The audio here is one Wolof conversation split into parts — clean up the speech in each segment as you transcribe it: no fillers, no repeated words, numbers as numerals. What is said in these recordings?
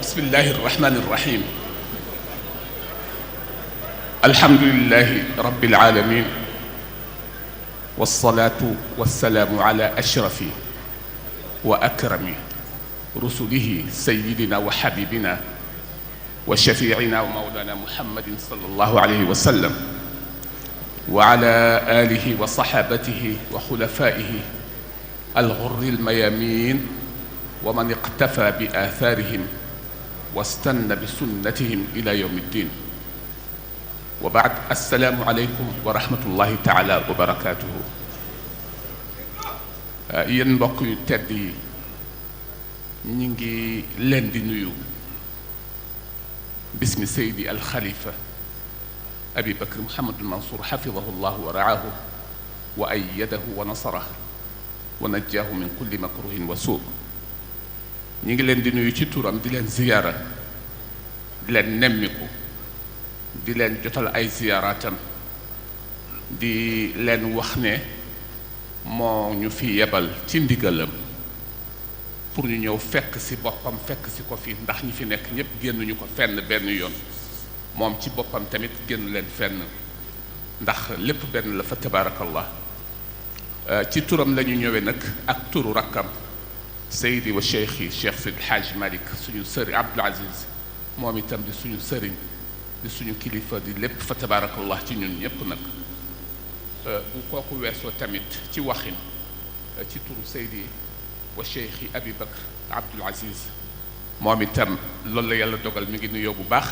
بسم الله الرحمن الرحيم الحمد لله رب العالمين والصلاة والسلام على أشرف وأكرم رسله سيدنا وحبيبنا وشفيعنا ومولانا محمد صلى الله عليه وسلم وعلى آله وصحابته وخلفائه الغر الميامين ومن اقتفى بآثارهم واستنى بسنتهم إلى يوم الدين وبعد السلام عليكم ورحمة الله تعالى وبركاته yéen mbokk yu tedd yi ñi ngi leen di nuyu bismi Seydi al Khalifa Abi Bakr Mouhamadul Mansour xafidahu llahu wa raahu wa ayyadahu wa nasarahu wa najjaahu min kulli makruhin wa suu ñi ngi leen di nuyu ci turam di leen ziyaara di leen nemmiku di leen jotal ay ziyaaraatam di leen wax ne moo ñu fi yebal ci ndigalam pour ñu ñëw fekk ci boppam fekk ci ko fi ndax ñi fi nekk ñépp génnuñu ko fenn benn yoon moom ci boppam tamit génn leen fenn ndax lépp benn la fa tabaarakallah ci turam la ñu ñëwee nag ak turu rakkam Seydi wa Cheikh yi Cheikh Seydi Hadj Malick suñu sëriñ Abdoul Aziz moom itam di suñu sëriñ di suñu kilifa di lépp fa tabaarakallah ci ñun ñépp nag bu kooku weesoo tamit ci waxin ci turu Seydi wa Cheikh yi Abi Bakr Abdoul Aziz moom itam loolu la yàlla dogal mi ngi nuyoo bu baax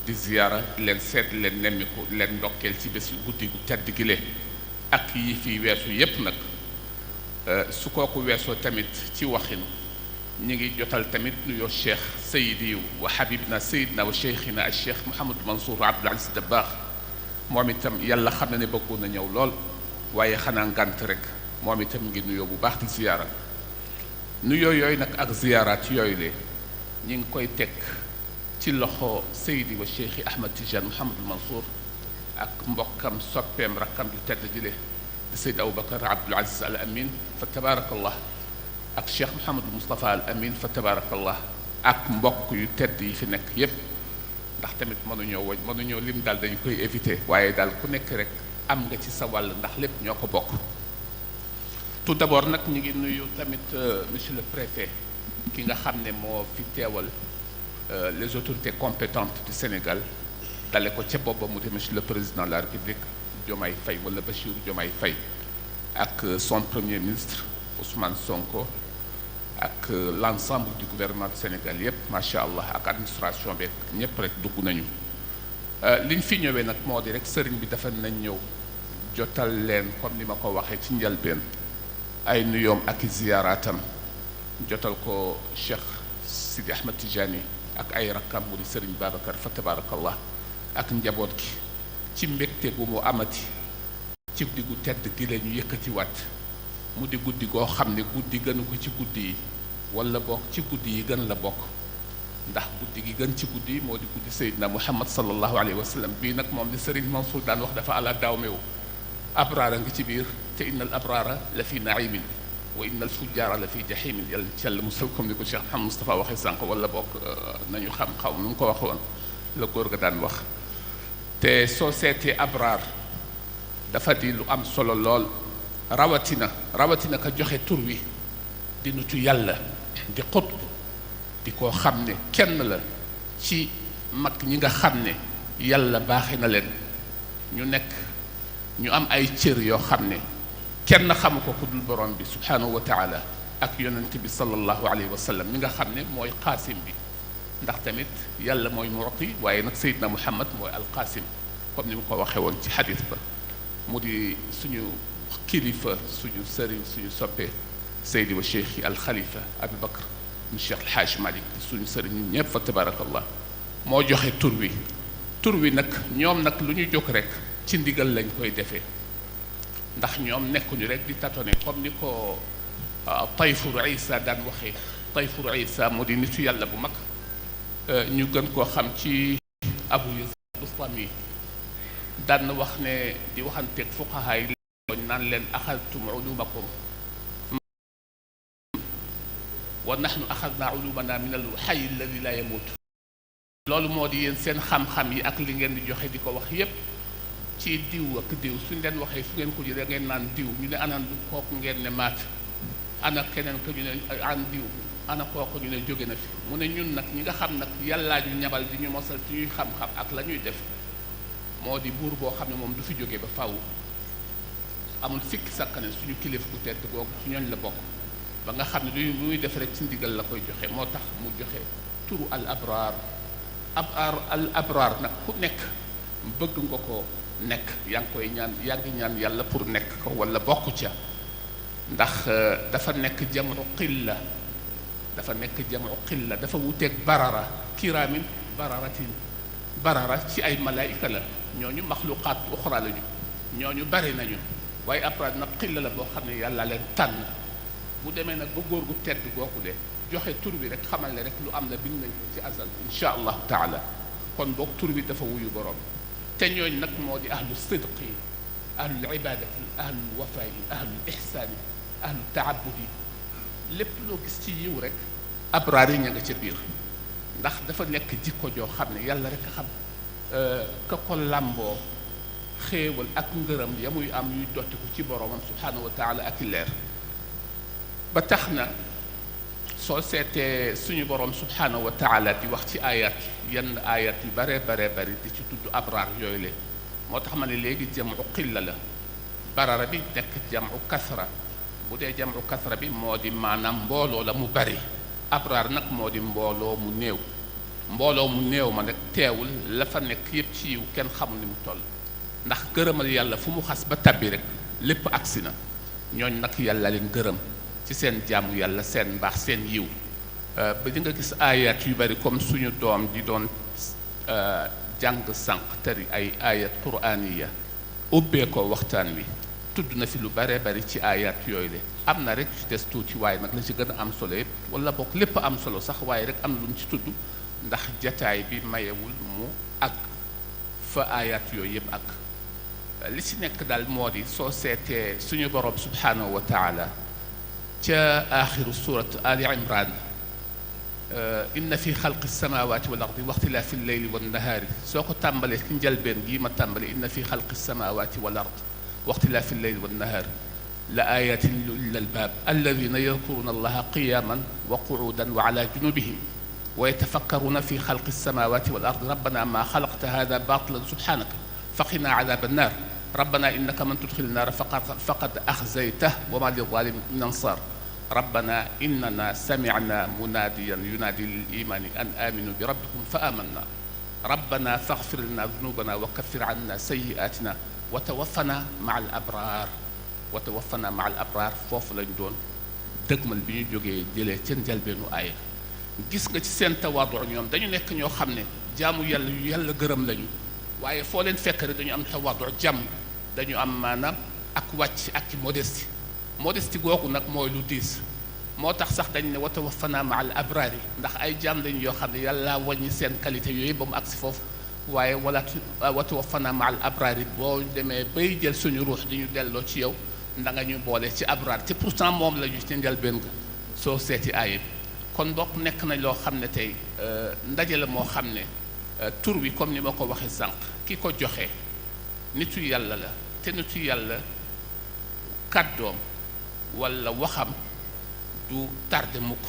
di ziyaara leen seet leen nemmiku leen ndokkeel ci bés yu guddi gu tedd gi le ak yi fi weesu yépp nag su kooku weesoo tamit ci waxin ñi ngi jotal tamit nuyoo cheikh sayidi wa habibna sayidna wa cheikhina al cheikh Mouhamadou Mansour Abdoul Aziz Dabakh moom itam yàlla xam na ne bëggoon na ñëw lool waaye xanaa ngànt rek moom itam ngi nuyoo bu baax di ziyaara nuyoo yooyu nag ak ziyaaraat yooyu le ñi ngi koy teg ci loxo sayidi wa cheikh Ahmad Tidiane Mouhamadou Mansour ak mbokkam soppeem rakkam ju tedd jile di Seyd Aboubacar Abdoul Aziz Al Amin fa tabaarakallah ak Cheikh Mouhamadou Moustapha Al Amin fa tabaarakallah ak mbokk yu tedd yi fi nekk yépp ndax tamit mënuñoo lim daal dañu koy éviter waaye daal ku nekk rek am nga ci sa wàll ndax lépp ñoo ko bokk. tout d'abord nag ñu ngi nuyu tamit monsieur le préfet ki nga xam ne moo fi teewal les autorités compétentes du Sénégal dale ko ca booba mu di monsieur le président de la République Diomaye Faye wala Bassirou Diomaye Faye ak son premier ministre Ousmane Sonko ak l'ensemble du gouvernement du Sénégal yépp macha allah ak administration beeg ñépp rek dugg nañu liñ fi ñëwee nag moo di rek sëriñ bi dafa nañ ñëw jotal leen comme ni ma ko waxee ci njëlbeen ay nuyoom ak ziyaaraatam jotal ko Cheikh Sidi Ahmed Tidiane ak ay rakkam mu di sëriñ Babacar fa tabarakallah ak njaboot gi ci mbégte bu mu amati ci guddi gu tedd gi la ñu yëkkatiwaat mu di guddi goo xam ne guddi gënu ko ci guddi yi wala bokk ci guddi yi gën la bokk ndax guddi gi gën ci guddi yi moo di guddi Seydina Muhammad sallallahu alayhi wa sallam bii nag moom li Serigne Mansour daan wax dafa àla daaw meew abraara nga ci biir te innal abraara la fi naimin wa innal fujjaara la fi jahimin yàlla ci yàlla musal comme ni ko Cheikh Mouhamed Moustapha waxee sànq wala bokk nañu xam xaw nu mu ko waxoon la góor ga daan wax te soo seetee abraar dafa di lu am solo lool rawatina ka joxe tur wi di nitu yàlla di xutb di koo xam ne kenn la ci mag ñi nga xam ne yàlla baaxe na leen ñu nekk ñu am ay cër yoo xam ne kenn xamu ko ku dul borom bi subhanahu wa taala ak yonent bi sallallahu alayhi wa sallam mi nga xam ne mooy qaasim bi ndax tamit yàlla mooy mu'ti waaye nag Seydina Muhammad mooy alqaasim comme ni mu ko waxee woon ci xadis ba mu di suñu kilifa suñu sëriñ suñu soppe Seydi wa Cheikh yi al Khalifa Abi Bakr mu Cheikh El Hadj Malick suñu sëriñ ñun ñëpp fa tabarakallah moo joxe tur wi nag ñoom nag lu ñu jóg rek ci ndigal lañ koy defee ndax ñoom nekkuñu rek di tatone comme ni ko Tayfur Isa daan waxee Tayfur Isa mu di nitu yàlla bu mag ñu gën koo xam ci Abu Yazid Bustami daan wax ne di waxanteeg fuqaha yi naan leen axaltum ulumakum wa nahnu axadna ulumana min al hayy alladi la yamut. loolu moo di yéen seen xam-xam yi ak li ngeen di joxe di ko wax yépp ci diw ak diw suñ leen waxee fu ngeen ko jëlee ngeen naan diw ñu ne ana kooku ngeen ne maat ana keneen ko ñu ne an diw ana kooku ñu ne jóge na fi mu ne ñun nag ñi nga xam nag yàllaa ñu ñabal di ñu mosal ci ñuy xam-xam ak la ñuy def moo di buur boo xam ne moom du fi jóge ba faw amul sikki sakkane suñu kilifa ku tedd googu ci ñooñ la bokk ba nga xam ne lu muy def rek ci ndigal la koy joxe moo tax mu joxe turu al abraar al abraar nag ku nekk bëgg nga ko nekk yaa ngi koy ñaan yaa ngi ñaan yàlla pour nekk ko wala bokk ca ndax dafa nekk jamu qilla dafa nekk jamu qilla dafa wuteeg barara kiraamin bararatin barara ci ay malaayika la ñooñu maxluqaat uxra lañu ñooñu bari nañu waaye abraar nag qilla la boo xam ne yàlla leen tànn bu demee nag ba góor gu tedd googu de joxe tur bi rek xamal ne rek lu am la bind nañ ko ci azal insha allahu taala kon boog tur bi dafa wuyu borom te ñooñ nag moo di ahlu sidqi ahlul ibadati ahlul wafaayi ahlul ihsaani ahlul taabudi lépp loo gis ci yiw rek abraar yi ña nga ca biir ndax dafa nekk jikko joo xam ne yàlla rek a xam ka ko làmboo xéewal ak ngërëm ya muy am yuy dotti ko ci boromam subhaanahu wa taala ak i leer ba tax na soo seetee suñu borom subhaanahu wa taala di wax ci ayat yenn ayat yu bare di ci tudd abraar yooyu le moo tax ma ne léegi jamu qilla la barara bi nekk jamu kasra bu dee jamu kasra bi moo di maanaam mbooloo la mu bari abraar nag moo di mbooloo mu néew ma nag teewul la fa nekk yépp ci yiw kenn xamul ni mu toll ndax gërëmal yàlla fu mu xas ba tabbi rek lépp agsi na ñooñ nag yàlla leen gërëm ci seen jaamu yàlla seen mbaax seen yiw ba di nga gis ayat yu bari comme suñu doom di doon jàng sànq tari ay ayat quraaniya ubbee ko waxtaan wi tudd na fi lu bare bari ci ayat yooyu le am na rek ci des tuuti waaye nag la ci gën a am solo yëpp wala bokk lépp am solo sax waaye rek am lu mu ci tudd ndax jataay bi mayewul mu ak fa ayat yooyu yëpp ak li ci nekk daal moo di soo seetee suñu borom subhaanahu wa taala ca aaxiru surat ali imran inna fi xalqi samawati wal ardi wa ixtilaafi lleyli wannahaari soo ko tàmbalee ci njëlbeen gii ma tàmbale inna fi xalqi samawati wal ard wa ixtilaafi lleyli wannahaari la ayatin li ulil albaab alladina yadkuruna allaha qiyaman wa quudan wa ala junubihim wa yatafakkaruna fi xalqi samawati wal ard rabbana ma xalaqta hada batilan subhanaka faqina adaba annar rabbana innaka man tudxil naara faqad axzaytah wa ma lilzalimin min ansar rabbana innana samicna munaadiyan yunaadi lil imaani an aaminu bi rabbikum fa aamanna rabbana faxfir lana dunubana wa kaffir anna sayyi'aatina wa tawaffana maa al abraar wa tawaffana maa al abraar foofu lañ doon dëgmal bi ñu jógee jëlee ca njëlbeenu aaya gis nga ci seen tawaadu ñoom dañu nekk ñoo xam ne jaamu yàlla yu yàlla gërëm lañu waaye foo leen fekk rek dañu am tawaadu jàmm dañu am maanaam ak wàcc ak modestie googu nag mooy lu diis moo tax sax dañ ne wa tawaffana ma al abraar yi ndax ay jaam lañu yoo xam ne yàlla wàññi seen qualité yooyu ba mu agsi foofu waaye wala wa tawaffana ma al abraar yi boo demee bay jël suñu ruux di ñu delloo ci yow nda nga ñu boole ci abraar te pourtant moom la ñu ci njëlbéen ga soo seeti aayib kon bokk nekk na loo xam ne tey ndaje la moo xam ne tur wi comme ni ma ko waxee sànq ki ko joxe nitu yàlla la te nitu yàlla kàddoom wala waxam du tardé mukk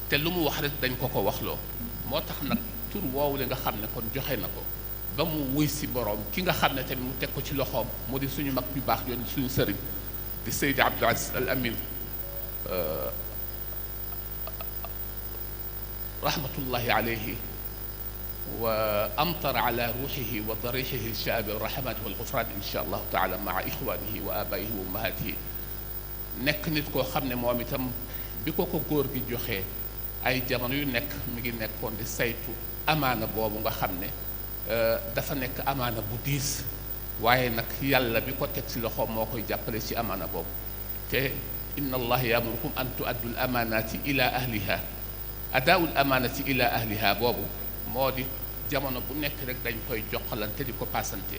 te lu mu wax rek dañ ko waxloo moo tax nag tur woowu la nga xam ne kon joxe na ko ba mu wuy si boroom ki nga xam ne tamit mu teg ko ci loxoom mu di suñu mag yu baax yoon suñu sëriñ di Seydi Abdul Aziz Al Amin rahmatullahi alayhi wa amtar ala ruuxihi wa dariixihi shaabi rahmati wal gufraan insha allahu taala maa ixwaanihi wa abaayihi wa ummahatihi nekk nit koo xam ne moom itam bi ko góor gi joxee ay jamono yu nekk mi ngi nekkoon di saytu amaana boobu nga xam ne dafa nekk amaana bu diis waaye nag yàlla bi ko teg ci loxo moo koy jàppale ci amaana boobu te inna allaha yaamurukum an tuaddu l amaanaati ila ahliha adaawul amaanati ila ahliha boobu moo di jamono bu nekk rek dañ koy joxalante di ko paasante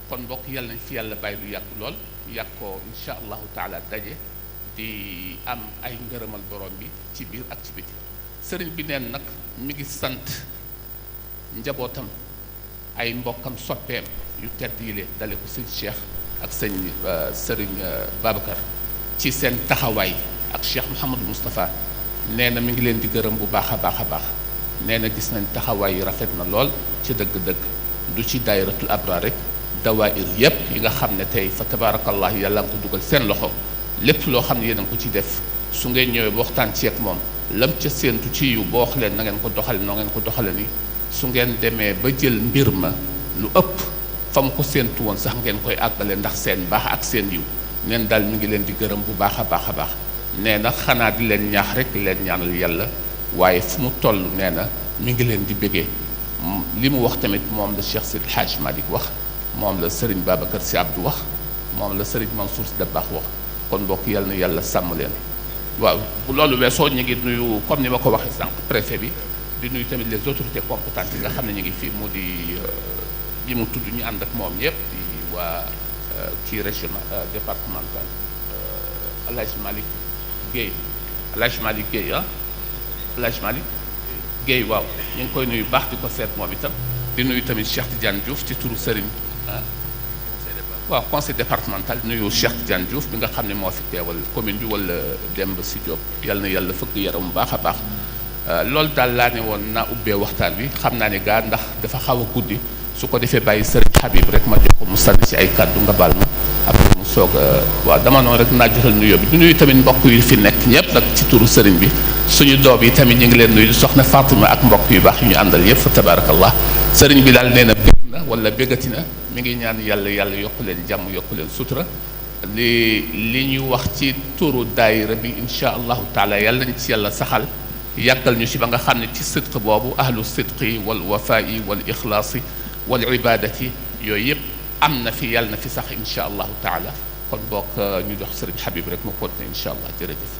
kon mbokk yàlla nañ fi yàlla bàyyi lu yàgg lool yàgg ko insha allahu taala daje di am ay ngërëmal borom bi ci biir ak ci biti. sëriñ bi neen nag mi ngi sant njabootam ay mbokkam soppeem yu tedd yi leen dale ko sëñ Cheikh ak sëriñ Babacar ci seen taxawaay ak Cheikh Mouhamadou Moustapha. nee na mi ngi leen di gërëm bu baax a baax a baax. nee na gis nañ taxawaay yi rafet na lool ci dëgg-dëgg du ci daayiratul abrar rek dawaayir yépp yi nga xam ne tey fa tabaarakallah yàlla nga ko dugal seen loxo lépp loo xam ne yéen a ngi ko ci def su ngeen ñëwee ba waxtaan ceeg moom lam ca séentu ci yu boo wax leen na ngeen ko doxale noo ngeen ko doxale ni su ngeen demee ba jël mbir ma lu ëpp fa mu ko séentu woon sax ngeen koy àggale ndax seen baax ak seen yiw neen daal mi ngi leen di gërëm bu baax a baax a baax. nee na xanaa di leen ñaax rek leen ñaanal yàlla waaye fu mu toll nee na mi ngi leen di bëggee li mu wax tamit moom la Cheikh Seydi El Hadji Malick wax moom la Serigne Babacar Sy Abdou wax moom la Serigne Mansour Sy Dabakh wax kon mbokk yàlla na yàlla sàmm leen. waaw bu loolu weesoo ñu ngi nuyu comme ni ma ko waxee sànq préfet bi di nuyu tamit les autorités compétentes yi nga xam ne ñu ngi fii mu di yi mu tudd ñu ànd ak moom yëpp di waa kii régional départemental El Hadji Malick Guèye El Hadji Malick Guèye El Hadji Malick Guèye waaw ñu ngi koy nuyu baax di ko seet moom itam di nuyu tamit Cheikh Tidiane Diouf ci turu Serigne waaw conseil départemental nuyu Cheikh Tidiane Diouf bi nga xam ne moo fi teewal commune bi wala Demba si Diop yàlla na yàlla fëgg yaram bu baax a baax loolu daal laa ne woon naa ubbee waxtaan bi xam naa ne gaa ndax dafa xaw a guddi su ko defee bàyyi Serigne Habib rek ma jox ko mu sànni ci ay kàddu nga baal ma après mu soog waaw dama noonu rek naa jotal nuyoo bi du nuyu tamit mbokk yu fi nekk ñëpp nag ci turu Serigne bi suñu doom yi tamit ñu ngi leen nuyu soxna Fatima ak mbokk yu baax yu ñu àndal yëpp fa tabaarakallah Serigne bi daal nee na bég na wala bégati na mi ngi ñaan yàlla yokku leen jàmm yokku leen sutura li ñu wax ci turu daayira bi incha allahu taala yàlla nañ ci yàlla saxal yàggal ñu si ba nga xam ne ci sidq boobu ahlu sidqi wal wafaa'i wal ixlaasi wal ibadati yooyu yëpp am na fi yàlla na fi sax incha allahu taala kon bokk ñu jox Serigne Habib rek mu continuer incha allah jërëjëf.